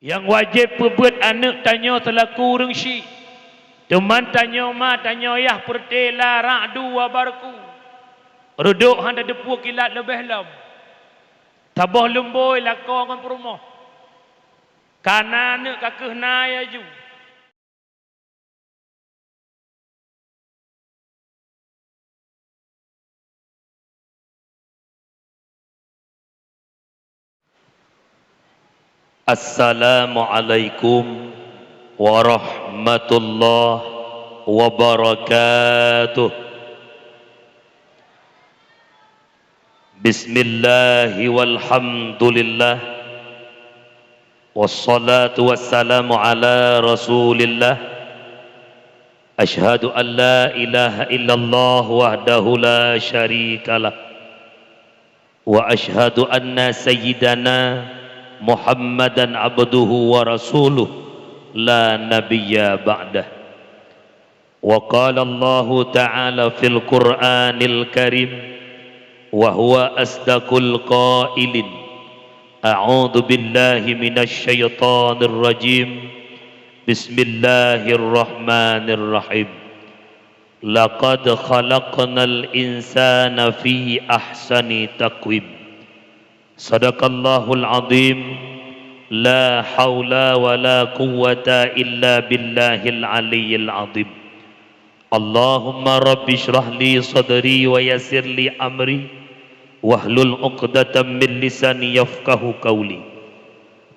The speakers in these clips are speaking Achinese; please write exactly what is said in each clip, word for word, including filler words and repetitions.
Nyang wajéb peubeuet aneuëk tanyoe seulaku ureuëng syiek. Teuma tanyoe ma tanyoe yah peureuté la ra'du wa barqu. Reudok hana teupeu kilat leubeh lom. Saboh lumbôi lakoe ngon peurumoh. Ka na aneuëk ka kheueh na laju. Assalamualaikum warahmatullahi wabarakatuh. Bismillahi walhamdulillah. Wassalatu wassalamu ala Rasulillah. Asyhadu an la ilaha illallah wahdahu la syarikalah. Wa asyhadu anna sayyidana Muhammadan abduhu wa rasuluh la nabiyya ba'dah. Wa qala Allahu ta'ala fil Qur'anil Karim, wa huwa asdaqul qailin, a'udzu billahi minasy syaithanir rajim. Bismillahirrahmanirrahim. Laqad khalaqnal insana fi ahsani taqwim. Sadaqallahul azim. La haula wa la quwwata illa billahil aliyyil azim. Allahumma rabbi shrah li sadri wa yassir li amri wahlul uqdatam min lisani yafqahu qauli.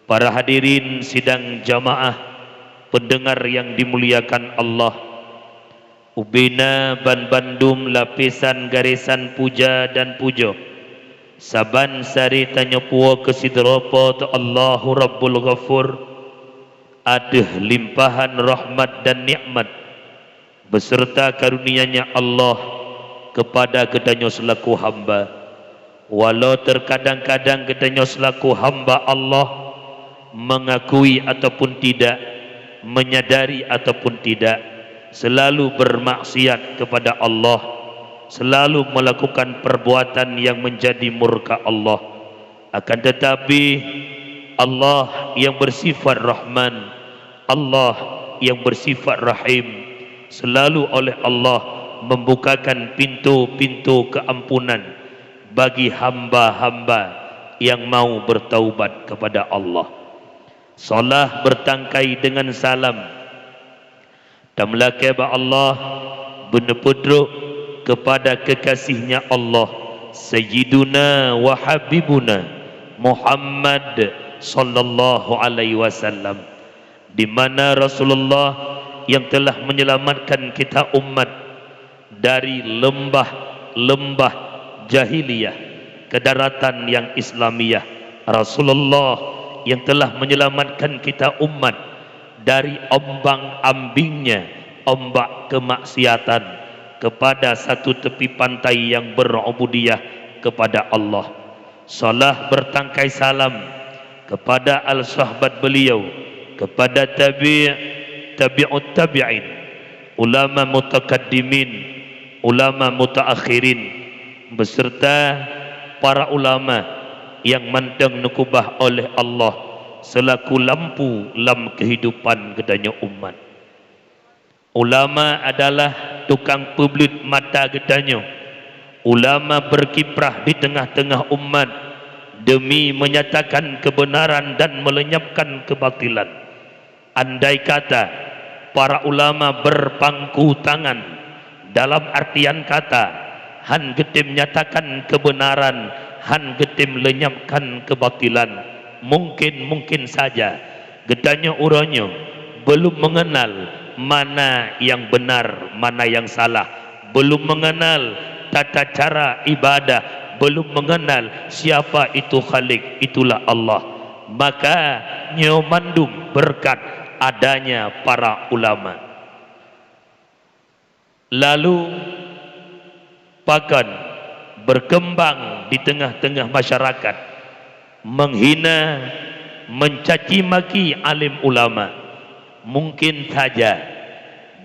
Para hadirin sidang jamaah, pendengar yang dimuliakan Allah, ubena banbandum lapisan garesan puja dan pujoe, saban sari tanyoe puwoe keu sidroe Po teu Allahu Rabbul Ghafur, ateueh limpahan rahmat dan nikmat, beserta karunia-Nya Allah kepada geutanyoe seulaku hamba. Walau terkadang-kadang geutanyoe seulaku hamba Allah, mengakui ataupun tidak, menyadari ataupun tidak, selalu bermaksiat kepada Allah, selalu melakukan perbuatan yang menjadi murka Allah. Akan tetapi, Allah yang bersifat Rahman, Allah yang bersifat Rahim, selalu oleh Allah membukakan pintu-pintu keampunan bagi hamba-hamba yang mau bertaubat kepada Allah. Salat bertangkai dengan salam. Tameulakée bak Allah, beuneupeutrok keupada keukasih-Nya Allah, Sayyiduna wa Habibuna Muhammad sallallahu alaihi wasallam, di mana Rasulullah yang telah menyelamatkan kita umat dari leumbah-leumbah jahiliyah ke daratan yang Islamiyah. Rasulullah yang telah menyelamatkan kita umat dari ombang-ambingnya ombak kemaksiatan kepada satu tepi pantai yang berubudiyah kepada Allah. Salat bertangkai salam kepada al sahabat beliau, kepada tabi', tabi'ut tabi'in, ulama mutakaddimin, ulama mutaakhirin, beserta para ulama yang mantong neukeubah oleh Allah seulaku lampu lam keuhidupan geutanyoe umat. Ulama adalah tukang peubleuet mata geutanyoe. Ulama berkiprah di tengah-tengah umat demi menyatakan kebenaran dan melenyapkan kebatilan. Andai kata para ulama berpangku tangan, dalam artian kata, han geutem nyatakan kebenaran, han geutem lenyapkan kebatilan, mungkin-mungkin saja geutanyoe uroe nyoe belum mengenal mana yang benar, mana yang salah, belum mengenal tata cara ibadah, belum mengenal siapa itu Khalik, itulah Allah. Maka nyoe mandum berkat adanya para ulama. Lalu pakon berkembang di tengah-tengah masyarakat, menghina, mencaci maki alim ulama, mungkin saja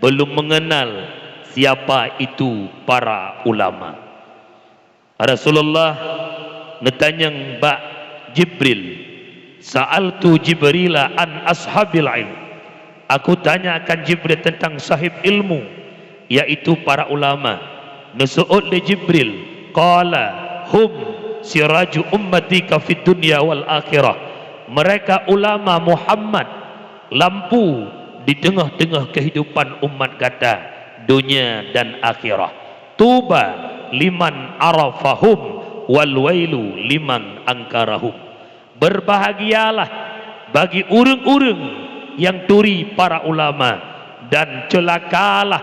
belum mengenal siapa itu para ulama. Rasulullah neutanyong bak Jibril, Sa'altu Jibrila an ashabil ilm. Aku tanyakan Jibril tentang sahib ilmu, yaitu para ulama. Neuseuôt lé Jibril, qala, "Hum siraju ummatika fid dunya wal akhirah." Mereka ulama Muhammad, lampu di teungoh-teungoh kehidupan umat gata, dunia dan akhirah. Tuba liman arafahum, wal wailu liman angkarahum. Berbahagialah bagi ureuëng-ureuëng nyang turi para ulama, dan ceulakalah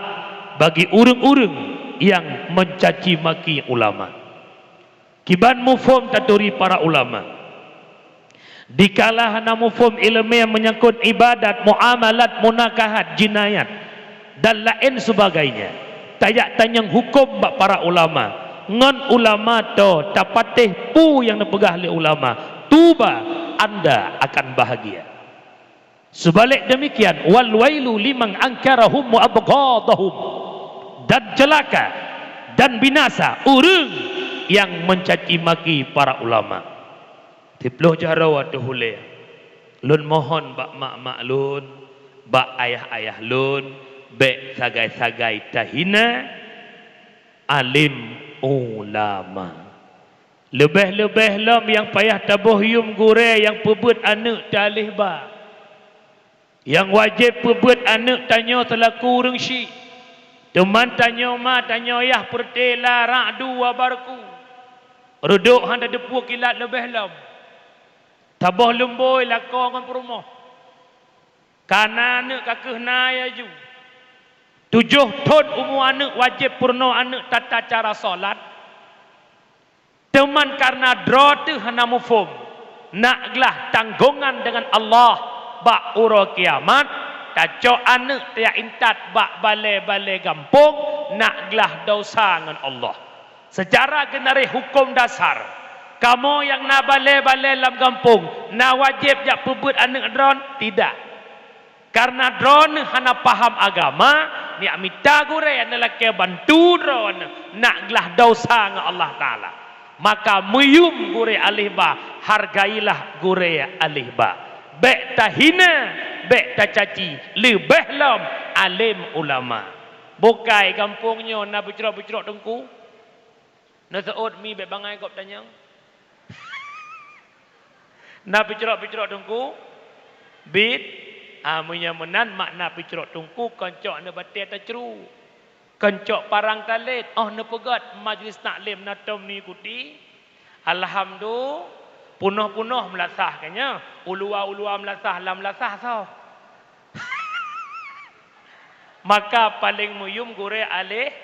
bagi ureuëng-ureuëng nyang mencaci maki ulama. Kiban muphom taturi para ulama? Dikala hana muphom iéleumé meunyangkot iébadat, muamalat, munakahat, jinayat, dan laén seubagainya, tajak tanyong huköm bak para ulama. Ngon ulama toe tapatéh peue nyang neupeugah lé ulama, tuba, anda akan bahagia. Seubalek deumikian, wal wailu liman angkarahum wa abghadahum, dan ceulaka dan binasa ureuëng nyang mencaci maki para ulama. Siplôh jaroe ateueh ulée, lôn mohon bak mak-mak lôn, bak ayah-ayah lôn, bék sagai-sagai tahina alim ulama. Leubeh-leubeh lom nyang payah taboh yuem gurée nyang peubeuet aneuëk teualeh ba. Nyang wajéb peubeuet aneuëk tanyoe seulaku ureuëng syiek. Teuma tanyoe ma, tanyoe yah, peureuté la, ra'du wa barqu. Reudok hana teupeue kilat leubeh lom. Taboh lumbôi lakoe ngon peurumoh. Kana aneuëk ka keuh na laju. Tujoh thon umu aneuëk wajéb peurunoe aneuëk tata cara solat. Teuma kareuna droe teuh hana muphom, nak glah tanggongan deungon Allah bak uroe kiamat, tacok aneuëk tajak intat bak balée-balée gampông, nak glah desya ngon Allah. Seucara geunareh huköm dasar, kamoe nyang na balée-balée lam gampông na wajéb jak peubeuet aneuëk droe? Tidak. Kareuna droeneuh hana paham agama, neujak mita gurée neulakée bantu droeneuh, nak glah desya ngon Allah Taala. Maka meuyuem gurée aleh ba, hargailah gurée aleh ba. Bék tahina, bék tacaci, leubeh lom alem ulama. Bukai gampông nyoe na beucrok-beucrok teungku? Neuseuôt mi bék bangai gob tanyong. Na picrok-picrok teungku? Bit? Ah, meunyoe meunan makna picrok teungku, kon cok neubatée tacru. Kon cok parang talét, óh neupeugét majlis taklim na tom neuikuti. Alhamdu-, punoh-punoh meulasah keu nyoe, uluwa-uluwa meulasah, lam meulasah soh. Maka paleng meuyuem gurée aleh,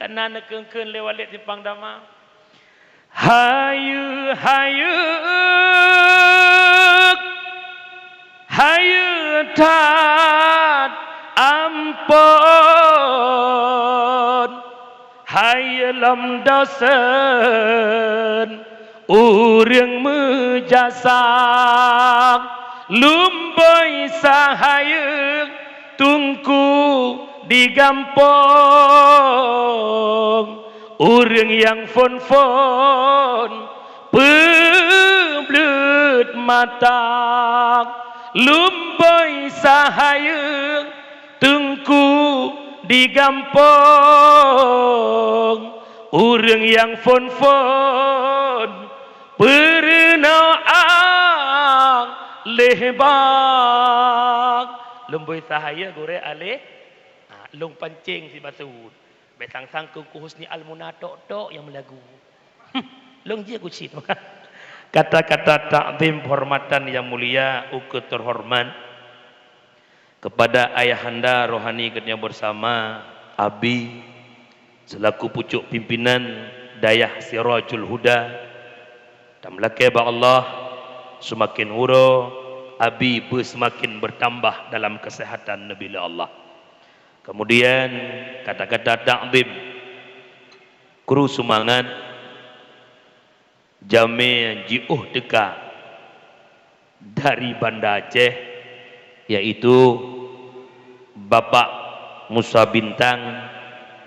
kana neukheun-kheun lé Walid Simpang Dama. Hayeue, hayeue, hayeue that amphon. Hayeue lom dosen ureuëng meujasa, lumboi sahayeue teungku di gampông. Ureuëng nyang phon-phon peubleut mata, lumboi sahayeue teungku di gampông, ureuëng nyang phon-phon peurunoe aleh ba. Lumboi sahayeue gurée aleh, ah, lôn pancéng sibacut. Bék sang-sang keu Teungku Husni Almuna tok-tok nyang meulagu. Lôn jeuet ku cit. Kata-kata takzim penghormatan yang mulia, ukeue terhormat kepada ayahanda rohani geutanyoe bersama, Abi, selaku pucuk pimpinan Dayah Sirajul Huda, tameulakée bak Allah, seumaken uroe Abi beuseumaken beutambah dalam keuseuhatan neubri lé Allah. Kemudian, kata-kata takzim, kru seumangat, jamé jiôh teuka dari Banda Aceh, yaitu Bapak Musa Bintang.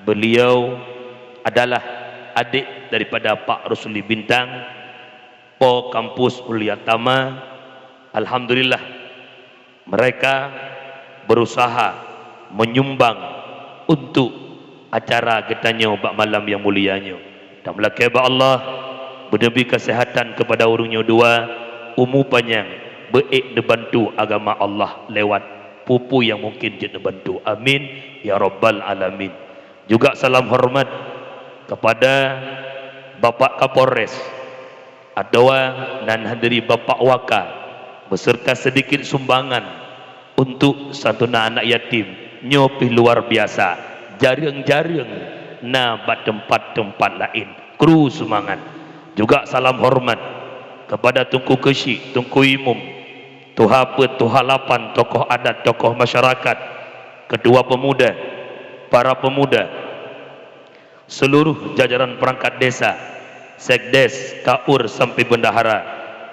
Beliau adalah adik daripada Pak Rusli Bintang, Po Kampus Ulia Tama, Alhamdulillah, mereka berusaha menyumbang untuk acara geutanyoe bak malam nyang mulia nyoe. Tameulakée bak Allah, beuneubi keuseuhatan keupada ureuëng nyoe dua, umu panyang, beuék neubantu agama Allah lewat peue-peue nyang mungkin jeuet neubantu. Amin ya rabbal alamin. Juga salam hormat kepada Bapak Kapolres, atawa nan hadiri Bapak Waka, beserta sedikit sumbangan untuk santunan anak yatim. Nyoe pih luar biasa, jareueng-jareueng na bak teumpat-teumpat laén. Kru seumangat. Juga salam hormat kepada Teungku Keuchik, Teungku Imum, Tuha Peuet, Tuha Lapan, tokoh adat, tokoh masyarakat, ketua pemuda, para pemuda, seluruh jajaran perangkat desa, sekdes, kaur sampai bendahara.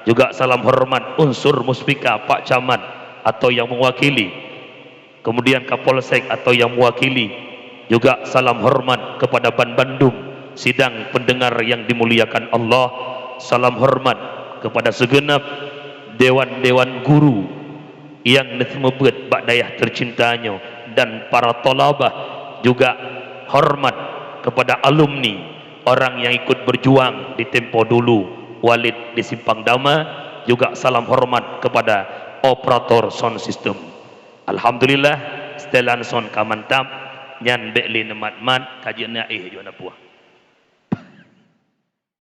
Juga salam hormat unsur muspika, Pak Camat atau yang mewakili, kemudian Kapolsek atau yang mewakili. Juga salam hormat kepada ban bandum sidang pendengar yang dimuliakan Allah. Salam hormat kepada segenap dewan-dewan guru yang neuteumeubuet bak dayah tercinta nyoe dan para thalabah. Juga hormat kepada alumni, orang yang ikut berjuang di tempo dulu, Walid di Simpang Dama. Juga salam hormat kepada operator sound system. Alhamdulillah, setelan sound ka mantap, nyan bék lé neumat-mat, ka jeuet na éh jeuet na puah.